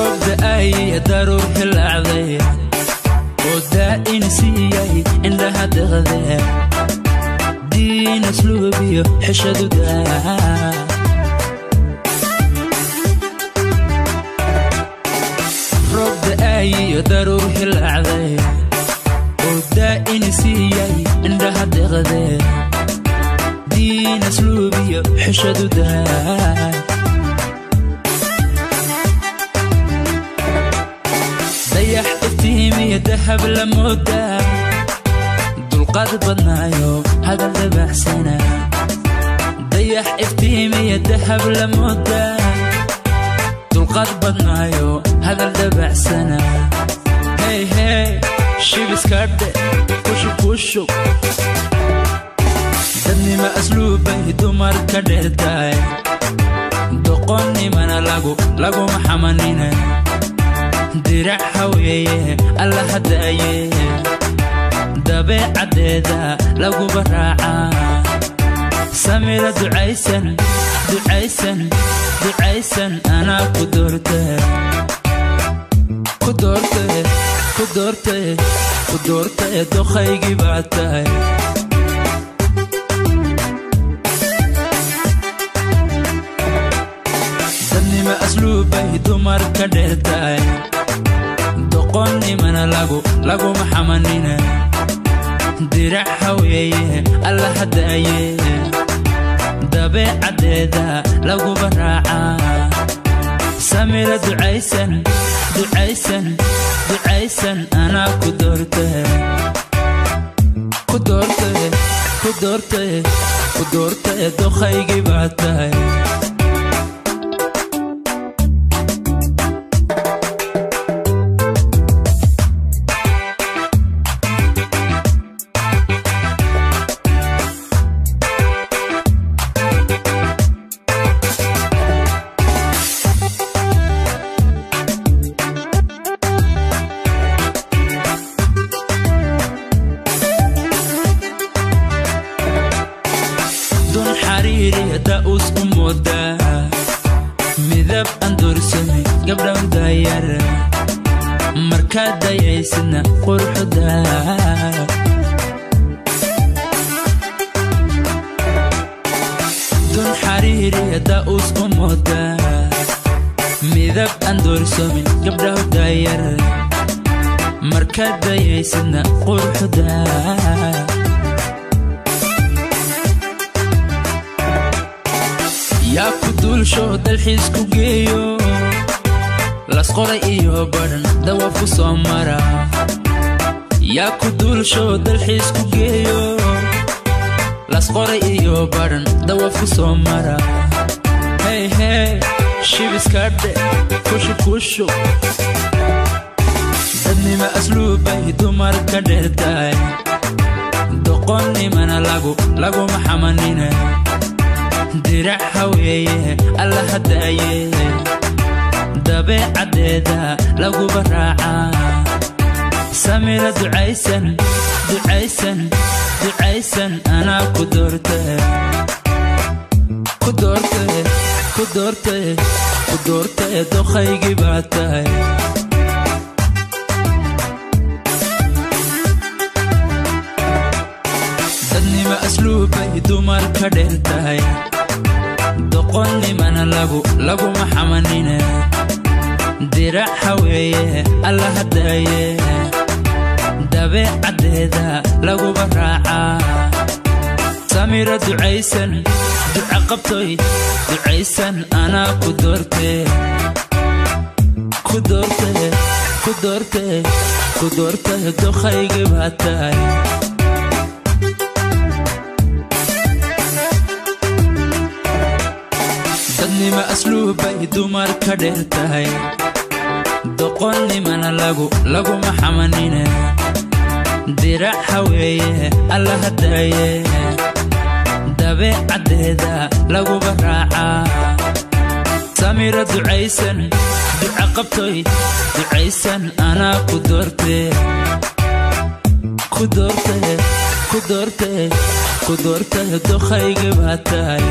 Roob da'ay daruur hilaacday oo daa'in siiyay indhaha deqdee diin asluubiyo xishadu daa. Roob da'ay daruur hilaacday oo daa'in siiyay indhaha deqdee diin asluubiyo xishadu daa. Dayax iftiimiya dahab la moodaa dulqaad badnaayo hadal dabacsana. Dayax iftiimiya dahab la moodaa dulqaad badnaayo hadal dabacsana. Hey hey shibiskadhe kushub kushub. Dadnima asluubbay dumarka dheertahay doqonnimana laguma xamanine. Dirac haweeye alla hadaaye dabeecaddeeda laguba raacaa. Samira ducaysan ducaysan ducaysan anaa ku doortee ku doortee ku doortee ku doortee doqaygii baa tahay. Dadnima asluubbay dumarka dheertahay doqonnimana laguma xamanine. Dirac haweeye alla hadaaye dabeecaddeeda laguba raacaa. Samira ducaysan ducaysan ducaysan anaa ku doortee ku doortee ku doortee ku doortee doqaygii baa tahay. Dun xariiri da'us u moodaa midab aan doorsami gabdhaw daayar markaad dayaysidna quruxda. Dun xariiri da'us u moodaa midab aan doorsamin gabdhaw daayar markaad dayaysidna quruxda. Yaa ku duulsho dalxiis ku geeyo lasqoray iyo badhan dawaaf ku soo mara. Yaa ku duulsho dalxiis ku geeyo lasqoray iyo badhan dawaaf ku soo mara. Hey hey shibiskadhe kushub kushub. Dadnima asluubbay dumarka dheertahay doqonnimana laguma xamanine. Dirac haweeye alla hadaaye dabeecaddeeda laguba raacaa. Samira ducaysan ducaysan ducaysan anaa ku doortee ku doortee ku doortee ku doortee doqaygii baa tahay. Dadnima asluubbay dumarka dheertahay doqonnimana laguma xamanine. Dirac haweeye alla hadaaye dabeecaddeeda laguba raacaa. Samira ducaysan duca qabtoy ducaysan anaa ku doortee ku doortee ku doortee ku doortee doqaygii baa tahay. Dadnima asluubbay dumarka dheertahay doqonnimana laguma xamanine. Dirac haweeye alla hadaaye dabeecaddeeda laguba raacaa. Samira ducaysan duca qabtoy ducaysan anaa ku doortee ku doortee ku doortee ku doortee doqaygii baa tahay.